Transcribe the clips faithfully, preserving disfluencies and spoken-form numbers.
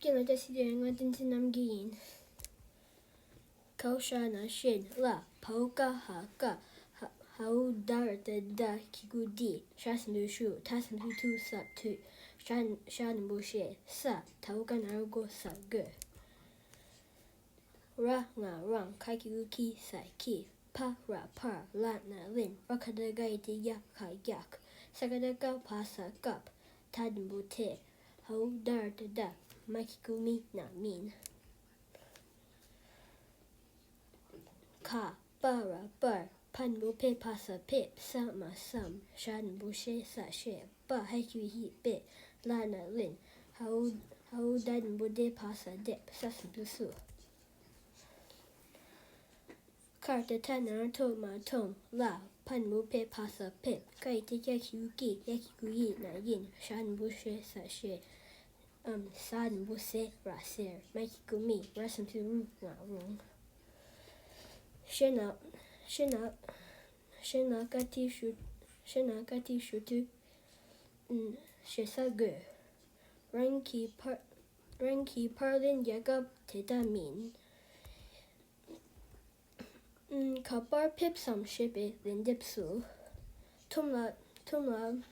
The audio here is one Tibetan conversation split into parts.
རྒན་ལགས་བཀྲ་ཤིས་བདེ་ལེགས། ང་བསྟན་འཛིན་རྣམ་རྒྱལ་ཡིན། གའུ་ཤ་ན་ཤེན། ལ། བའོ་ཀ་ཧ་ཀ། ཧ། འའོ་ད་ར་ཏ་བདའ། གི་གུ་བདེ། ཤ་ཟེར་དུས་ཤུ། ད་ཟེར་དུས་ཐུ། ས་འཐུས། ཤ། ཤ་འགྲེང་བུ་ཤེ། ས། དའོ་ཀ་ན་རོ་གོ། ས་དགོས། ར་ང་རང་། ཁ་གི་གུ་ཁི། ས་ཁྱི། ཕ་ར་ཕར། ལ་ན་ལན། ར་ག་བཏགས་རྒ་ཡ་བཏགས་རྒྱ། ག་རྒྱག་ས་ག་བཏགས་སྐ། བ་ས་བཀབ། ད་འགྲེང་བུ་དེ། འའོ་ད་ར་ཏ་བདའ། མ་གི་གུ་མི། ན་མིན། ག་པ་ར་པར། ཕ་འགྲེང་བུ་ཕེ། བ་ས་ཕེབས། ས་མ་བསམ། ཞ་འགྲེང་བུ་ཞེ། ས་ཤེས། པ་ཧ་གི་གུ་ཧི། པེ། ལ་ན་ལེན། འའོ་འའོ་ད་འགྲེང་བུ་དེ། བ་ས་དེབ། ས་ཟེར་དུས་སུ། ཁར་ཏེ་ཐ་ན་རོ་ཐོ་མ་ཐོང་། ལ། ཕ་འགྲེང་བུ་ཕེ། བ་ས་ཕེབས། ཀ་ཡ་བཏགས་ཀྱ། གི་གུ་ཀྱི། ཡ་གི་གུ་ཡི། ན་ཡིན། ཞ་འགྲེང་བུ་ཞེ། ས་ཤེས། ཨམ། ས་འགྲེང་བུ་ཟེ། ར་ཟེར། མ་གི་གུ་མི། ར་ཟེར་དུས་རུ། ང་རུང་། ཤེ་ན། ཤེ་ན། ཤེ་ན་ཀ་ཏི་ཞུ། ཤེ་ན་ཀ་ཏི་ཞུ་དུས། ཨུམ། ཞེ་ས་དགོས། རང་གི་ཕར། རང་གི་ཕར་ལན་རྒྱག་སྐབས་དེ་ལྟ་མིན། ཨུམ། ག་པར་ཕེབས་སམ་ཞེས་པའི་ལན་འདེབས་སུ། ཐུམ་ལ། ཐུམ་ལ།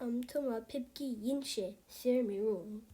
ཨམ། ཐུམ་ལ་ཕེབས་ཀྱི་ཡིན་ཞེས་ཟེར་མི་རུང་